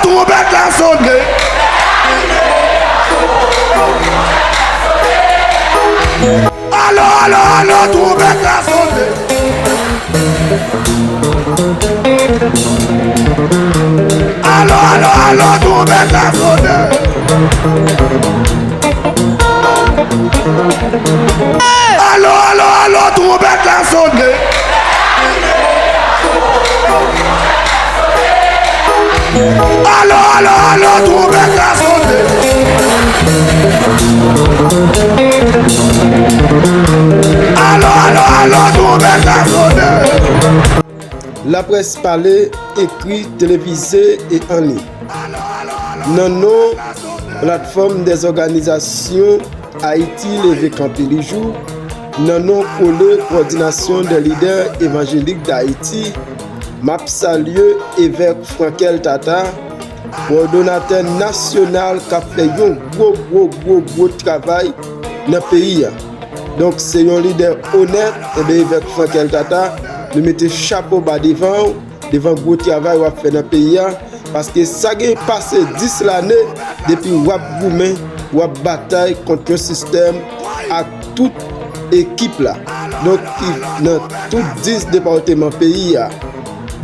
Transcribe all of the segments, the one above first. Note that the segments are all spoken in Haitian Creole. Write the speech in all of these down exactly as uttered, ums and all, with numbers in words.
Twonpèt la sone. Alo, alo, alo, twonpèt la sone. Alo, alo, alo, twonpèt la sone. Alo, alo, alo, twonpèt la sone. Alo, alo, alo, twonpèt la sone. Alo, alo, alo, twonpèt la sone. Laprès pale, ekri, televize e an liy. Nan non platfòm dè zòganizasyon Ayiti Leve Kanpe Lijou, nan non kole Kowòdinasyon dè Lidè Evanjelik Dayiti, m ap salye Evèk Frankel Tata, kowòdonatè nasyonal k ap fè yon gwo, gwo, gwo, gwo travay nan peyi a. Donk, se yon lidè onèt, enben, Evèk Frankel Tata, nou mete chapo ba devan w, devan gwo travay w ap fè nan peyi a, paske sa gen pase dis lane depi w ap goumen, w ap batay kont yon sistèm ak tout ekip la, donk, ki nan tout dis depatman peyi a.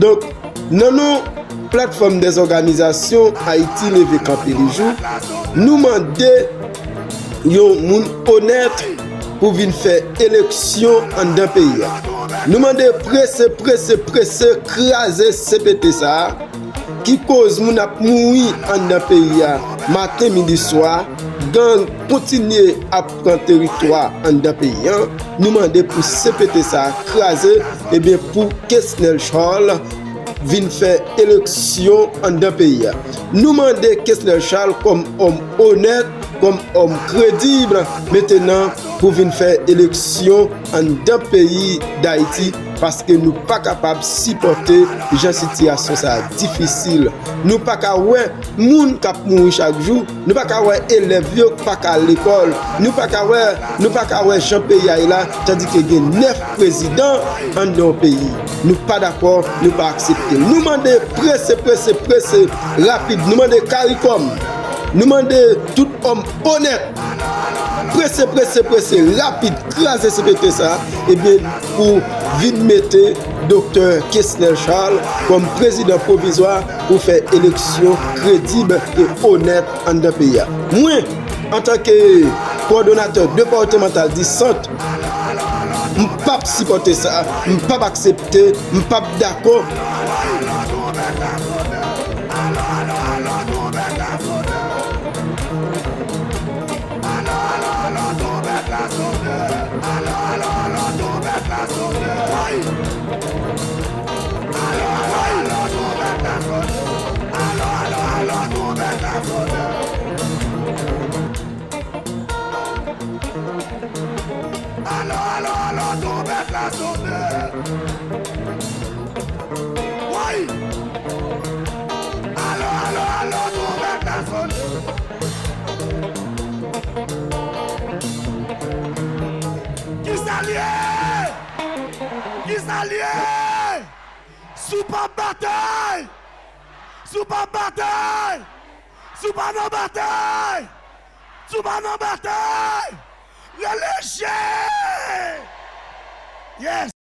Donk, nan non platfòm dè zòganizasyon Ayiti Leve Kanpe Lijou, nou mande yon moun onèt pou vin fè eleksyon anndan peyi a. Nou mande prese, prese, prese, kraze C P T sa a, ki koz moun ap mouri anndan peyi a, maten, midi, swa, gang kontinye ap pran teritwa anndan peyi a. Nou mande pou C P T sa a kraze, ebyen, pou Kesnel Charles vin fè eleksyon anndan peyi a. Nou mande Kesnel Charles kòm òm onèt, kòm òm kredib, mentnan pou vin fè eleksyon anndan peyi Dayiti, paske nou pa kapab sipòte jan sitiyasyon sa a difisil. Nou pa ka wè moun k ap mouri chak jou, nou pa ka wè elèv yo k pa ka al lekòl, nou pa ka wè, nou pa ka wè jan peyi a ye la, tandike gen nèf prezidan anndan yon peyi. Nou pa dakò, nou pa aksepte. Nou mande prese, prese, prese, rapid, nou mande CARICOM, nou mande tout òm onèt, prese, prese, prese, rapid, kraze C P T sa a, ebyen, pou vin mete Doktè Kesnel Charles kòm prezidan pwovizwa pou fè eleksyon kredib e onèt anndan peyi a. Mwen, antanke kowòdonatè depatmantal di Sant, m p ap sipòte sa, m p ap aksepte, m p ap dakò. Alo, alo, alo, twonpèt la sone. Woy! Alo, alo, alo, twonpèt la sone. Kisa l ye? Kisa l ye? Si w p ap batay! Si w p ap batay! Si w pa nan batay! Si w pa nan batay! Rele je! Yes!